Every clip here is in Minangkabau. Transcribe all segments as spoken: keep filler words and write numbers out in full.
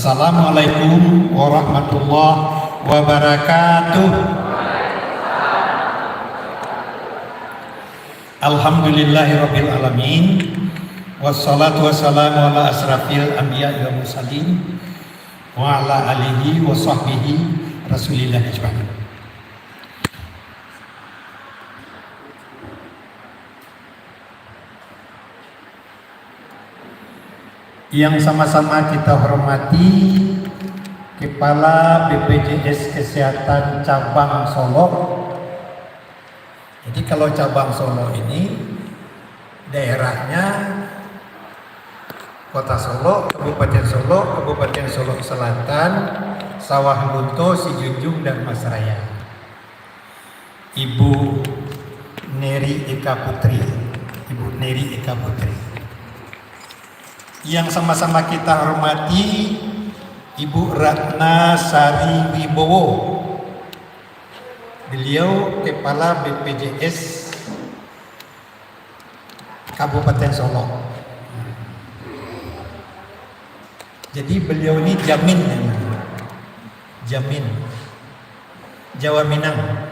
Assalamualaikum warahmatullahi wabarakatuh. Alhamdulillahirabbil alamin. Wassalatu wassalamu ala asrafil anbiya wal mursalin wa ala alihi wa sahbihi Rasulillah ajmain. Yang sama-sama kita hormati Kepala B P J S Kesehatan Cabang Solok. Jadi, kalau Cabang Solok ini daerahnya Kota Solok, Kabupaten Solok, Kabupaten Solok Selatan, Sawah Lunto, Sijunjung, dan Masraya. Ibu Neri Eka Putri, Ibu Neri Eka Putri. Yang sama-sama kita hormati, Ibu Ratna Sari Wibowo. Beliau Kepala B P J S Kabupaten Solok. Jadi, beliau ni jamin, jamin. Jawa Minang.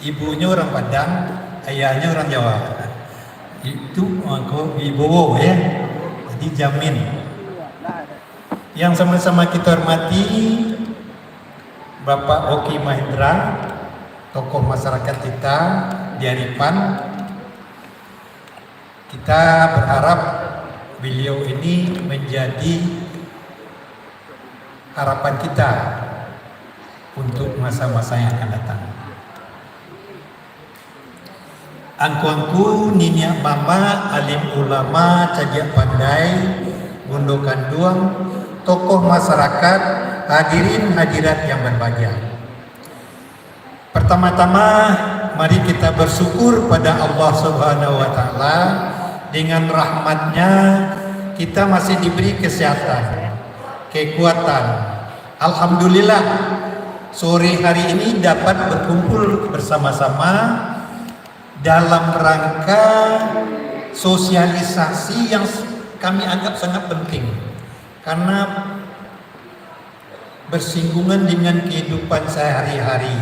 Ibunyo urang Padang, ayahnyo urang Jawa. Itu mangko Wibowo, ya. Jadi, jamin. Yang sama-sama kita hormati, Bapak Oki Mahendra, tokoh masyarakat kita di Aripan. Kita berharap beliau ini menjadi harapan kita untuk masa-masa yang akan datang. Angku-angku, niniak mamak, alim ulama, cadiak pandai, bundo kanduang, tokoh masyarakat, hadirin hadirat yang berbahagia. Pertama-tama, mari kita bersyukur pada Allah Subhanahu wa Ta'ala, dengan rahmat-Nya kita masih diberi kesehatan, kekuatan. Alhamdulillah, sore hari ini dapat berkumpul bersama-sama dalam rangka sosialisasi yang s-, kami anggap sangat penting. Karena bersinggungan dengan kehidupan sehari-hari,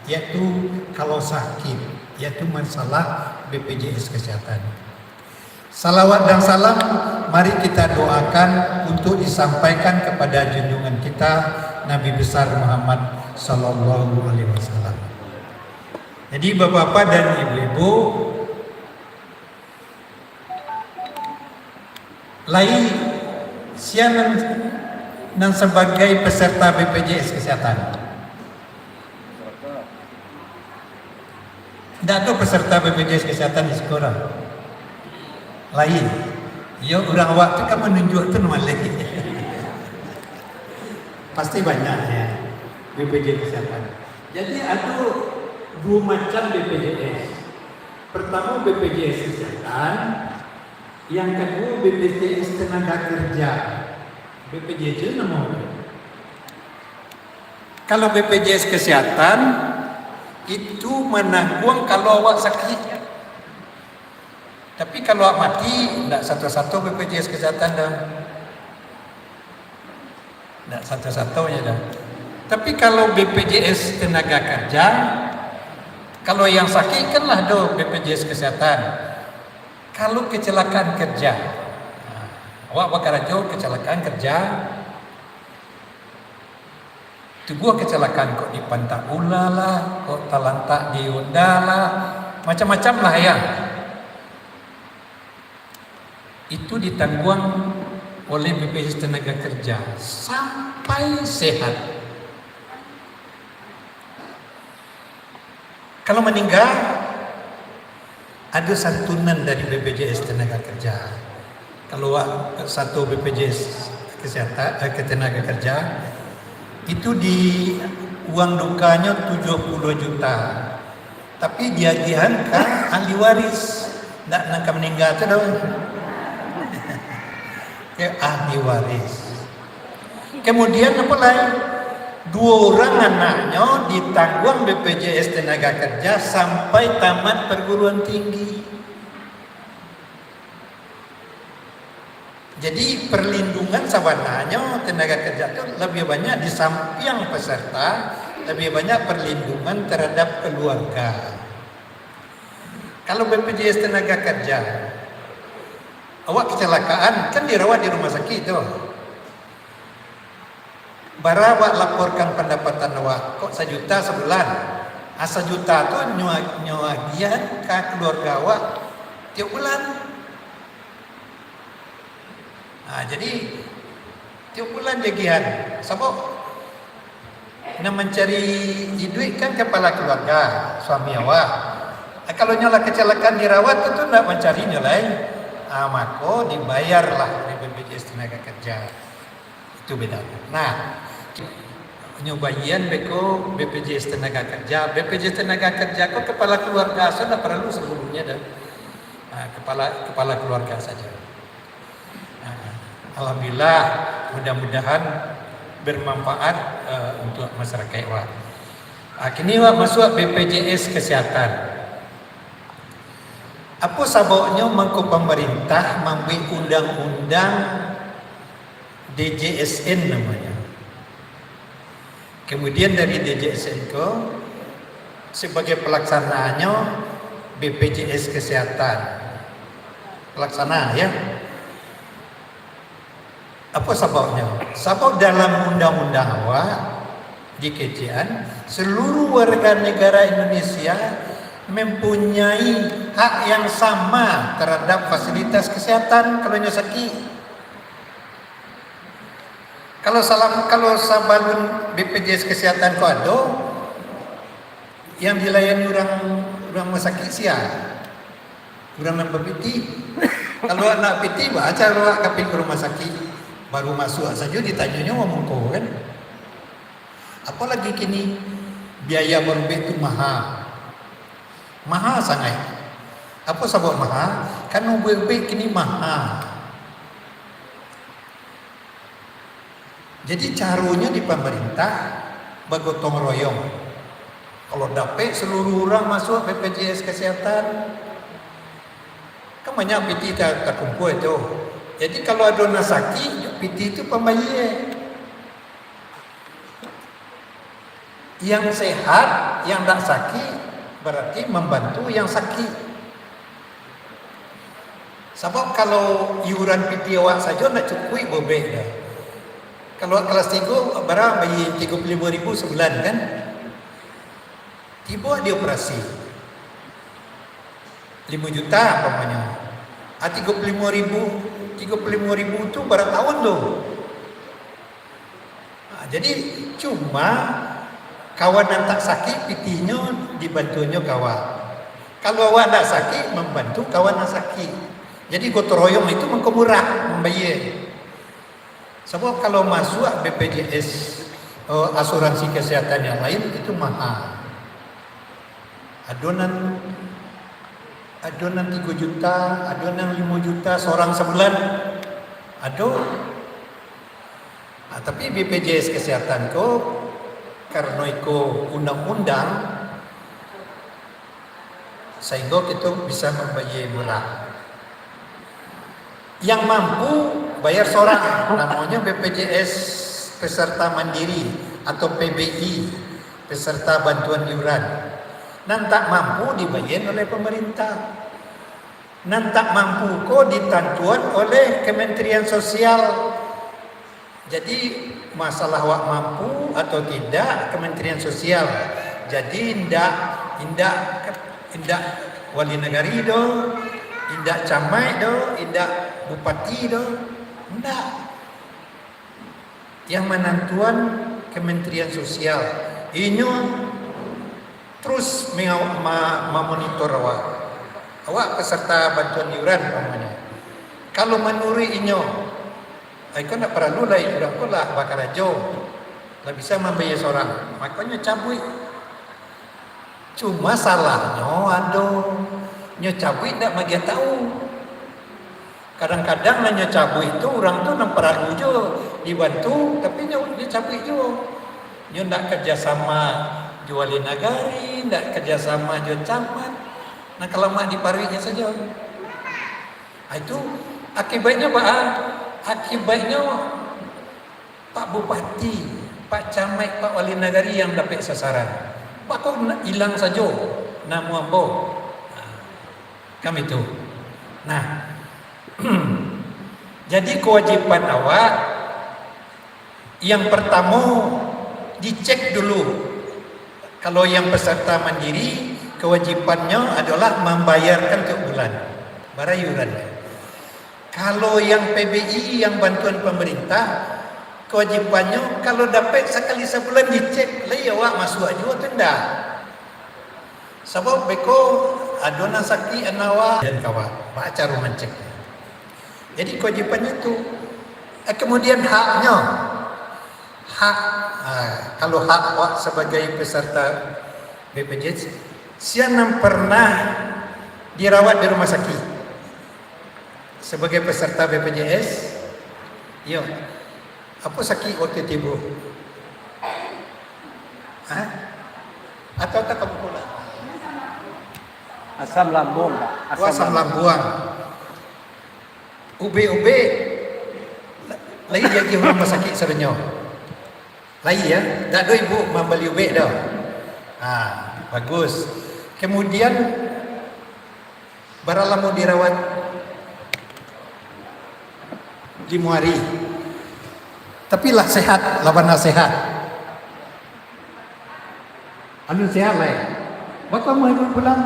yaitu kalau sakit, yaitu masalah B P J S Kesehatan. Salawat dan salam mari kita doakan untuk disampaikan kepada junjungan kita, Nabi Besar Muhammad sallallahu alaihi wasallam. Jadi, bapak-bapak dan ibu-ibu, lai sia nan, nan sabagai peserta B P J S Kesehatan? Ndak ado peserta B P J S Kesehatan di siko doh? Lai. Iyo, urang awak tu kan manunjuak tu nan lai. Pasti banyak, ya, B P J S Kesehatan. Jadi, ado duo macam B P J S. Pertamo, B P J S Kesehatan, yang kaduo, B P J S Tenaga Kerja. B P J S namo. Kalau B P J S Kesehatan, itu manangguang kalau awak sakit. Tapi kalau awak mati, ndak sato-sato B P J S Kesehatan doh. Ndak sato-satonyo doh. Tapi kalau B P J S Tenaga Kerja, kalau yang sakit kan lah ado B P J S Kesehatan. Kalau kecelakaan kerja, nah, awak bakarajo kecelakaan kerja, tubuah kecelakaan, kok dipantak ula lah, kok talantak di onda lah, macam-macam lah, ya. Itu ditangguang oleh B P J S Tenaga Kerja sampai sehat. Kalau maningga, ado santunan dari B P J S Tenaga Kerja. Kalau awak sato B P J S Kesehatan, eh, Ketenaga Kerja, itu di uang dukanyo tujuh puluh juta. Tapi diagiahan ka ahli waris. Ndak nan ka maningga tu doh. Ka ahli waris. Kemudian apo lai? Duo urang anaknyo ditangguang B P J S Tenaga Kerja sampai tamat perguruan tinggi. Jadi, perlindungan sabananyo tenaga kerja tu lebih banyak di sampiang peserta, lebih banyak perlindungan terhadap keluarga. Kalau B P J S tenaga kerja, awak kecelakaan, kan dirawat di rumah sakit tu. Bara awak laporkan pendapatan awak, kok sajuta sabulan. Ah, sajuta tu nyo, nyo agiahan ka keluarga awak tiok bulan. Ah, jadi, tiok bulan diagiahan. Sabab, nan mancari iduik kan kepala keluarga, suami awak. Ah, kalau nyo lah kecelakaan dirawat, tu, tu ndak mancari nyo lai. Ah, mako dibayarlah oleh B P J S tenaga kerja. Itu beda. Nah, nyo bagian beko B P J S tenaga kerja. B P J S tenaga kerja ko kepala keluarga sajo, ndak paralu saluruhnyo dah. Ah, kepala, kepala keluarga saja. Ah, alhamdulillah, mudah-mudahan bermanfaat, eh, untuk masyarakat awak. Ah, kini awak masuak B P J S kesehatan. Apo sababnyo mangko pamarintah mambuek undang-undang D J S N namonyo? Kemudian dari D J S N ko, sebagai pelaksanaanyo B P J S Kesehatan. Pelaksana, ya. Apo sababnyo? Sabab dalam undang-undang awak, di kecekan, seluruh warga negara Indonesia mempunyai hak yang sama terhadap fasilitas kesehatan kalau nyo sakik. Kalau salam, kalau sabalun B P J S Kesehatan ko ado, yang dilayani urang, urang rumah sakik sia? Urang nan bapitih. Kalau awak ndak pitih, baa caro awak ka pai ka rumah sakik? Baru masuak sajo ditanyonyo urang mangko, kan? Apolagi kini biaya barubek tu maha. Maha sangaik. Apo sabab maha? Karano barubek kini maha. Jadi, caronyo di pamarintah bagotong royong. Kalau dapek saluruh urang masuak B P J S Kesehatan, kan banyak pitih ta-, takumpua tu. Jadi, kalau ado nan sakik, pitih tu pambayia. Yang sehat, yang ndak sakik, berarti membantu yang sakik. Sabab kalau iuran pitih awak sajo ndak cukuik barubek doh. Kalau awak kelas tigo, bara bayia? Tigo puluah limo ribu sabulan, kan? Tibo dioperasi, limo juta umpamonyo. Ah, tigo puluah limo ribu, tigo puluah limo ribu tu bara taun tu? Ah, jadi, cuma kawan nan tak sakik, pitihnyo dibantuannyo ka awak. Kalau awak ndak sakik, mambantu kawan nan sakik. Jadi, gotong royong itu mangko murah mambayia. Sabab kalau masuak B P J S, eh, asuransi kesehatan yang lain, itu maha. Ado nan, ado nan tigo juta, ado nan limo juta sorang sabulan. Ado. Ah, tapi B P J S Kesehatan ko, karano iko undang-undang, sahinggo kito bisa mambayia murah. Yang mampu bayar sorang, namonyo B P J S Peserta Mandiri atau P B I, Peserta Bantuan Iuran. Nan tak mampu dibayia oleh pemerintah. Nan tak mampu ko ditantuan oleh Kementerian Sosial. Jadi, masalah awak mampu atau tidak, Kementerian Sosial. Jadi, indak, indak, indak wali nagari doh, indak camat doh, indak bupati doh, indak. Yang manantuan Kementerian Sosial. Inyo terus mengawak, ma-, mamonitor awak. Awak peserta bantuan iuran umpamonyo. Kalau manuruik inyo, "Ai, ko ndak paralu lai, urang ko lah bakarajo, lah bisa mambayia sorang," mako nyo cabuik. Cuma salahnyo ado, nyo cabuik ndak maagiah tahu. Kadang-kadang nan nyo cabuik tu, urang tu nan paralu jo dibantu, tapi nyo, nyo cabuik juo. Nyo ndak kerjasama jo wali nagari, ndak kerjasama jo camat. Nah, kalamak di paruiknyo sajo. Ah, itu akibatnyo baa? Akibatnyo, Pak Bupati, Pak Camat, Pak Wali Nagari yang dapek sasaran. Mako, na-, ilang sajo namo ambo. Nah, kan itu. Nah, jadi kewajiban awak, yang pertamo, dicek dulu. Kalau yang peserta mandiri, kewajibannyo adalah mambayarkan tiok bulan, bara iuran. Kalau yang P B I, yang bantuan pemerintah, kewajibannyo kalau dapek sakali sabulan dicek, lai awak masuak juo tu ndak. Sabab beko ado nan sakik, anawa, dan kawa, baa caro mancek. Jadi kewajibannyo tu. Eh, kemudian haknyo. Hak, ah, kalau hak awak sebagai peserta B P J S, sia nan pernah dirawat di rumah sakit sebagai peserta B P J S? Iyo. Apo sakik waktu tibo? Hah? Atau tak kamu pula? Asam lambung, Pak. Oh, asam lambung. Ubek-ubek. Lai diagiah urang rumah sakit sabananyo. Lai, ya? Dak ado ibu mambali ubek doh. Ha, bagus. Kemudian, bara lamo dirawat? Limo hari. Tapi lah sehat, lah bana sehat. Alun sehat lai. Baa kok amuah ibu pulang?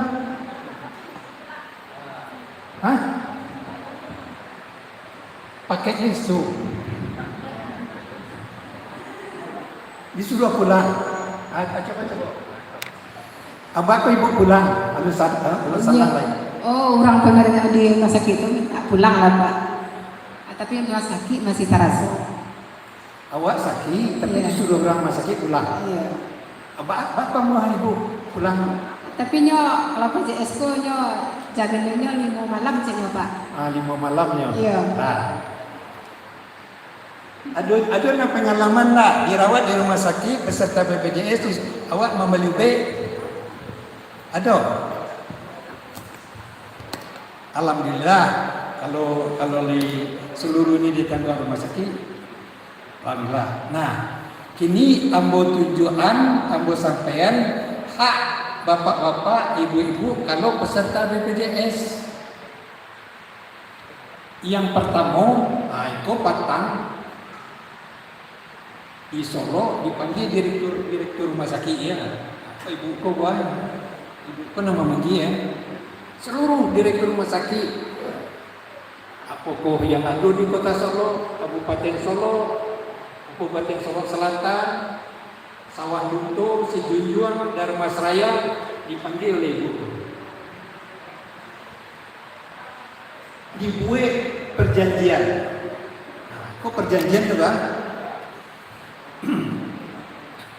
Hah? Pakai insu. Disuruah pulang. Ah, ah, cuba, cuba. Ah, baa kok ibu pulang? Alun sad-, ah, alun sadar lai. Oh, urang pangarian di rumah sakit tu minta pulang lah, Pak. Ah, tapi rumah sakit masih taraso. Awak sakik, tapi Iya. disuruh urang rumah sakik pulang. Iya. Ba-, baa kok amuah ibu pulang? Tapi nyo, kalau P J S ko nyo jaganyo limo malam cek nyo, Pak. Ah, limo malam nyo. Iya. Ah. Ado, ado nan pangalaman lah dirawat di rumah sakit peserta B P J S, terus awak mambali ubek? Ado? Alhamdulillah, kalau, kalau di seluruh ni ditanggung rumah sakit, alhamdulillah. Nah, kini ambo tunjuakan, ambo sampaian hak bapak-bapak, ibu-ibu, kalau peserta B P J S. Yang pertamo, ah, iko patang, di Solok, dipanggil direktur, direktur rumah sakit, ya. Apa ibu ko buat? Ibu ko nama manggil, ya. Seluruh direktur rumah sakit, apokoh yang ado di Kota Solok, Kabupaten Solok, Kabupaten Solok Selatan, Sawah Lunto, Sijunjuang, Dharmasraya, dipanggil oleh ibu ko. Dibuek perjanjian. Nah, kok perjanjian tu, Bang?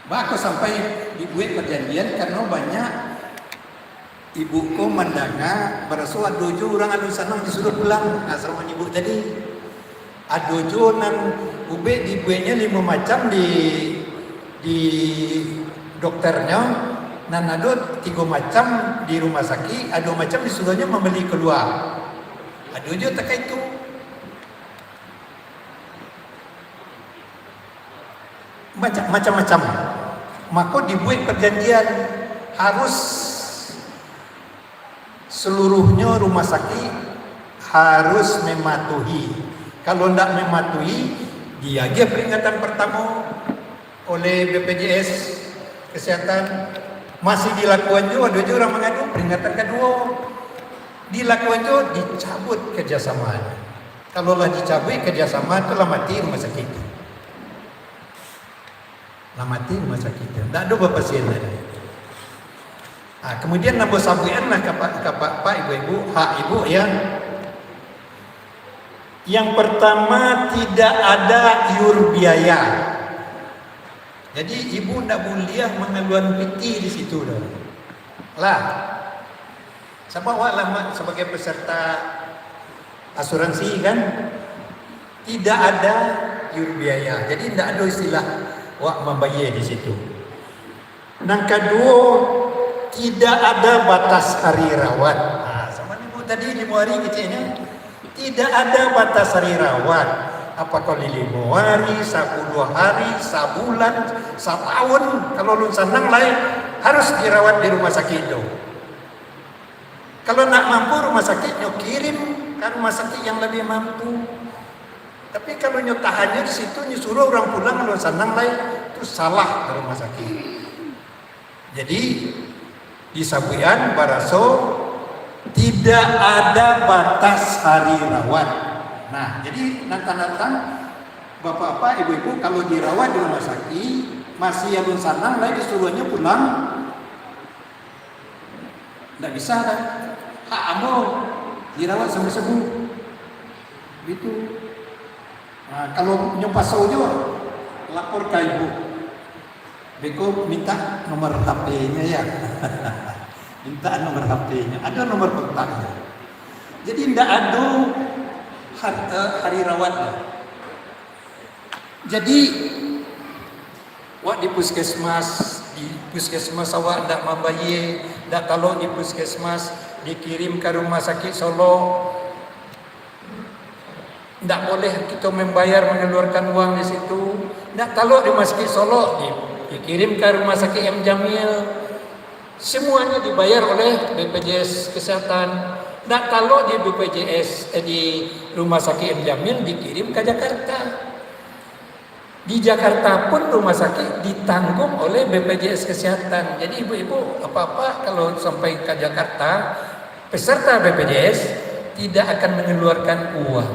Baa kok sampai dibuek perjanjian, karano banyak ibu ko mandanga, baraso ado jo urang alun sanang disuruh pulang. Nah, samo ibu tadi. Ado juo nan ubek dibueknyo limo macam di, di dokternyo, nan ado tigo macam di rumah sakik, ado macam disuruahnyo mambali kalua. Ado juo takah itu. Macam, macam-macam. Mako dibuek perjanjian, harus seluruhnyo rumah sakik harus mematuhi. Kalau ndak mematuhi, diagiah peringatan pertamo oleh B P J S Kesehatan, masih dilakukan juo, ado juo urang mangadu, peringatan kaduo dilakukan juo, dicabut kerjasama. Kalau lah dicabuik kerjasama tu, lah mati rumah sakit tu. Lah mati rumah sakit tu. Ndak ado bapasien lai. Ah, kemudian nambah sabuikan lah ka pak, ka pak, pak, ibu-ibu, hak ibu, ya. Yang pertama, tidak ada iur biaya. Jadi, ibu ndak buliah mangaluan pitih di situ doh. Lah. Sabab awak lah ma-, sabagai peserta asuransi, kan, tidak ada iur biaya. Jadi, ndak ado istilah awak mambayia di situ. Nan kaduo, tidak ada batas hari rawat. Nah, samo ni, Bu, tadi limo hari keceknyo. Tidak ada batas hari rawat. Apakah limo hari, sapuluah hari, sabulan, satahun, kalau alun sanang lai, harus dirawat di rumah sakik tu. Kalau ndak mampu rumah sakik, nyo kirim ka rumah sakik yang labiah mampu. Tapi kalau nyo tahan nyo di situ, nyo suruah urang pulang, alun sanang lai, tu salah ka rumah sakik. Jadi, disabuikan baraso tidak ada batas hari rawat. Nah, jadi nantang-nantang, bapak-bapak, ibu-ibu, kalau dirawat di rumah sakik, masih alun sanang lai, disuruahnyo pulang, ndak bisa dah. Hak ambo dirawat sampai sembuh. Begitu. Nah, kalau nyo paso juo, lapor ka ibu. Beko minta nomor H P-nyo, ya. Minta nomor H P-nyo. Ado nomor kontaknyo. Jadi, ndak ado har-, eh, hari rawat lah. Jadi, awak di puskesmas, di puskesmas awak ndak mambayia, ndak talok di puskesmas, dikirim ka rumah sakik Solok. Ndak boleh kito mambayar, mangaluarkan uang di situ. Ndak talok di rumah sakik Solok, di-, dikirim ka rumah sakik M Jamil. Semuanya dibayar oleh B P J S Kesehatan. Ndak talok di B P J S, eh, di rumah sakik M Jamil, dikirim ka Jakarta. Di Jakarta pun rumah sakik ditanggung oleh B P J S Kesehatan. Jadi, ibu-ibu, bapak-bapak, kalau sampai ka Jakarta, peserta B P J S tidak akan mengeluarkan uang.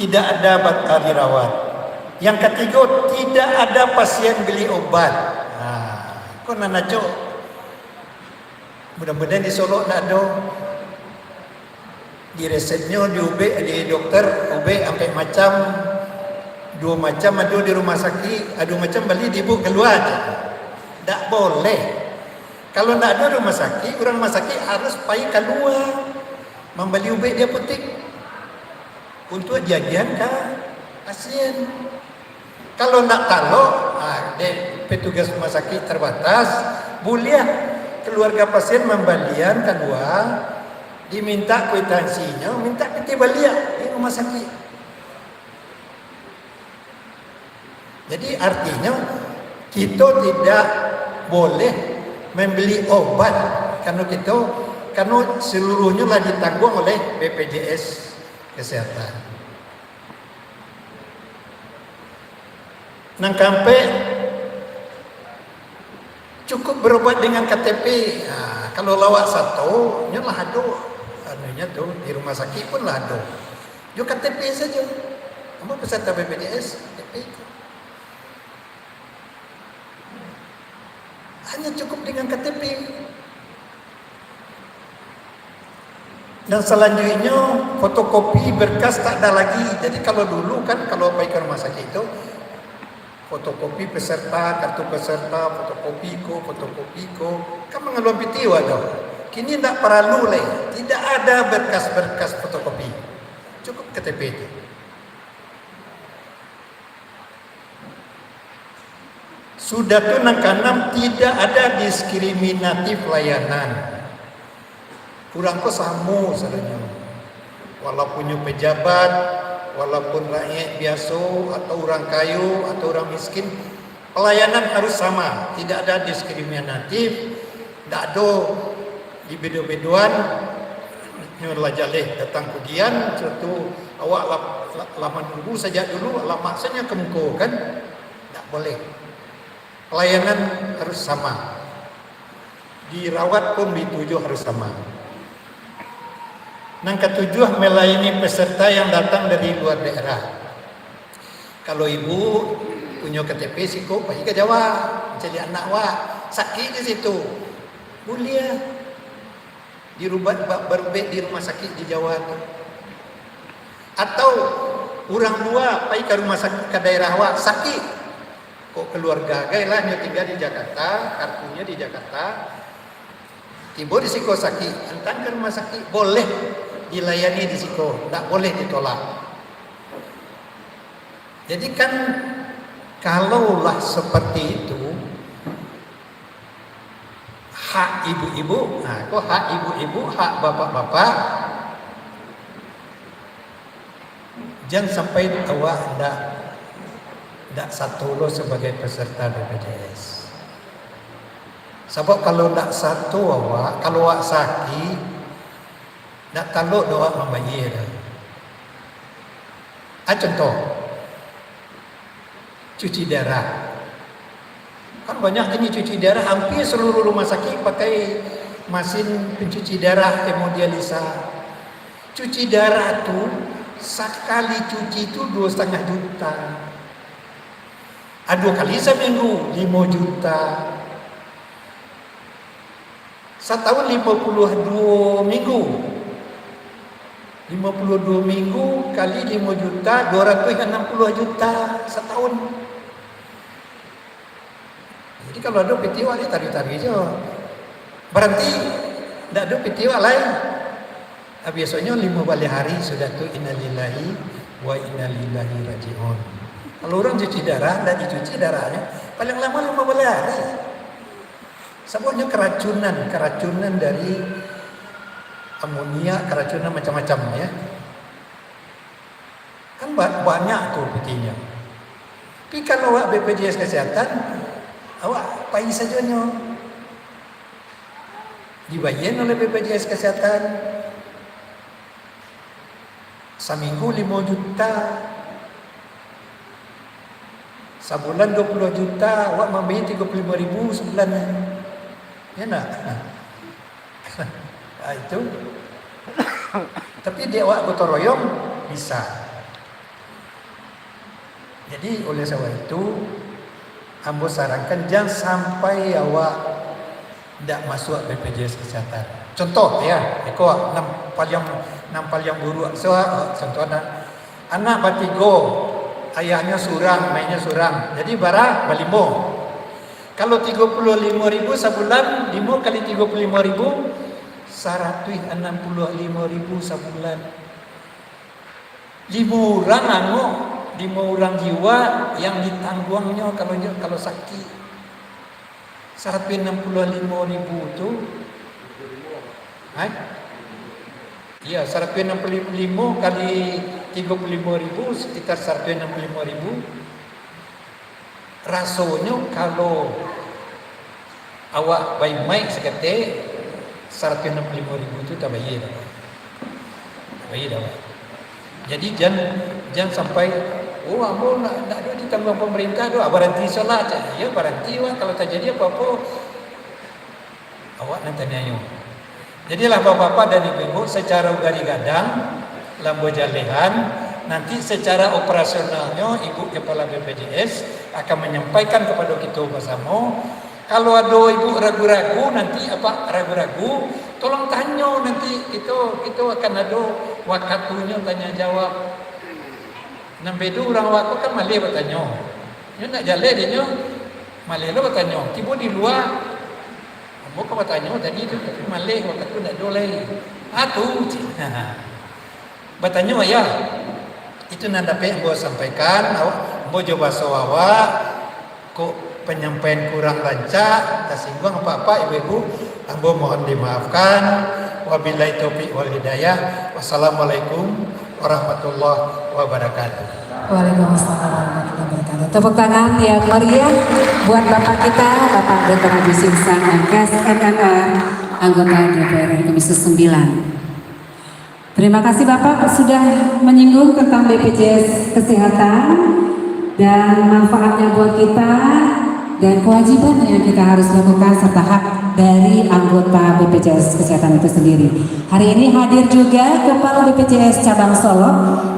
Tidak ada bat-, hari rawat. Yang katigo, tidak ada pasien beli obat. Nah, ko nan acok. Mudah-mudahan di Solok ndak ado. Di resepnyo, di ubek, di dokter, ubek ampek macam, duo macam ado di rumah sakik, ado macam bali di ibu kalua aja. Ndak boleh. Kalau ndak ado rumah sakik, urang rumah sakik harus pai kalua mambali ubek di apotek untuak diagiahan ka pasien. Kalau ndak talok, ah, dek petugas rumah sakik terbatas, buliah keluarga pasien mambalian kalua, diminta kwitansinyo, minta pitih baliak di rumah sakik. Jadi, artinyo, kito tidak boleh mambali obat, karano kito, karano seluruhnyo lah ditanggung oleh B P J S Kesehatan. Nan kaampek, cukup berobat dengan K T P. Ha, kalau lawak sato, nyo lah ado, anunyo tu, di rumah sakik pun lah ado. Jo K T P sajo. Ambo peserta B P J S, K T P tu. Hanya cukup dengan K T P. Dan salanjuiknyo, fotokopi berkas tak ada lagi. Jadi, kalau dulu kan, kalau pai ka rumah sakik tu, fotokopi peserta, kartu peserta, fotokopi ko, fotokopi ko, kan mangaluan pitih awak tu. Kini ndak paralu lai, tidak ada berkas-berkas fotokopi. Cukup K T P tu. Sudah tu, nan kaanam, tidak ada diskriminatif layanan. Urang ko samo sadonyo. Walaupun nyo pejabat, walaupun rakyat biaso, atau urang kayo, atau urang miskin, pelayanan harus sama. Tidak ada diskriminatif, ndak ado dibedo-bedoan, nyo lah jaleh datang kudian, sudah tu awak lah, lah, lah manunggu sajak dulu, lah maksudnyo ka muko kan, ndak boleh. Pelayanan harus sama. Dirawat pun begitu juo harus sama. Nan katujuah, melayani peserta yang datang dari luar daerah. Kalau ibu punyo K T P siko, pai ka Jawa, mancaliak anak awak, sakik di situ, buliah dirubat, ba-, barubek di rumah sakik di Jawa tu. Atau urang lua pai ka rumah sakik, ka daerah awak, sakik. Kok kaluarga gai lah, nyo tingga di Jakarta, kartunyo di Jakarta, tibo di siko sakik, antaan ka rumah sakik, boleh dilayani di siko, ndak boleh ditolak. Jadi kan, kalaulah seperti itu, hak ibu-ibu, nah, ko hak ibu-ibu, hak bapak-bapak, Jan sampai awak ndak, ndak sato lo sabagai peserta B P J S. Sabab kalau ndak sato awak, kalau awak sakik, ndak talok doh awak mambayia doh. Ah, contoh, cuci darah. Kan banyak kini cuci darah, hampir seluruh rumah sakit pakai masin pencuci darah, hemodialisa. Cuci darah tu sakali cuci tu dua setengah juta. Ah, dua kali saminggu, limo juta. Satahun limo puluah duo minggu. Limo puluah duo minggu kali limo juta, dua ratuih anam puluah juta satahun. Jadi kalau ado piti awak, taruih-taruih jo. Baranti, ndak ado piti awak lai. Ah, biasonyo limo baleh hari sudah tu, innalillahi wa inna ilaihi raji'un. Kalau urang cuci darah, ndak dicuci darahnyo, paling lamo limo baleh hari. Sababnyo karacunan, karacunan dari amoniak, karacunan macam-macam, ya. Kan ba-, banyak tu pitinyo. Tapi kalau awak B P J S Kesehatan, awak pai sajonyo. Dibayia oleh B P J S Kesehatan. Saminggu limo juta. Sabulan dua puluah juta, awak mambayia tigo puluah limo ribu sabulan. Ya ndak? Ah, itu. Tapi di awak gotong royong, bisa. Jadi, oleh sebab itu, ambo sarankan, jan sampai awak ndak masuak B P J S Kesehatan. Contoh, ya, iko nan paliang, nan paliang buruak. So, contoh, anak, anak batigo, ayahnyo surang, maihnyo surang. Jadi, bara? Balimo. Kalau tigo puluah limo ribu sabulan, limo kali tigo puluah limo ribu, saratuih anam puluah limo ribu sabulan. Limo urang angok, limo urang jiwa yang ditangguangnyo kalau, kalau sakik. Saratuih anam puluah limo ribu tu, hai? Iya, saratuih anam puluah limo kali tigo puluah limo ribu, sekitar saratuih anam puluah limo ribu. Rasonyo kalau awak bai maik saketek, saratuih anam puluah limo ribu tu tabayia dah. Tabayia dah, Pak. Jadi, jan, jan sampai, "Oh, ambo ndak, ndak ado ditangguang pamarintah doh, ah, baranti sajolah," cak. Iyo, baranti, Pak, kalau tajadi apo-apo, awak nan taniayo. Jadilah, Bapak-bapak dan Ibu-ibu, secara ugari gadang, lambo jalehan, nanti secara operasionalnyo Ibu Kepala B P J S akan manyampaikan kapado kito basamo. Kalau ado Ibu ragu-ragu, nanti Apak ragu-ragu, tolong tanyo nanti, kito, kito akan ado wakatunyo tanya jawab. Nan bedo urang awak ko kan maleh batanyo. Nyo nak jaleh dek nyo, maleh lo batanyo. Tibo di lua, ambo ka batanyo tadi tu, tapi maleh, wakatu ndak ado lai. Ah, tu, cik. Batanyo, ayah. Itu nan dapek ambo sampaikan, awak, ambo jo baso awak, kok panyampaian kurang rancak, tasingguang apak-apak, ibu-ibu, ambo mohon dimaafkan. Wabillahi taufik wal hidayah. Wassalamualaikum warahmatullahi wabarakatuh. Waalaikumsalam warahmatullahi wabarakatuh. Tepuk tangan yang meriah buat Bapak kita, Bapak doktor Haji Singsan M Ks, M M R, anggota D P R Komisi sembilan. Terima kasih Bapak sudah menyinggung tentang B P J S Kesehatan dan manfaatnya buat kita dan kewajiban yang kita harus lakukan serta hak dari anggota B P J S Kesehatan itu sendiri. Hari ini hadir juga Kepala B P J S Cabang Solok,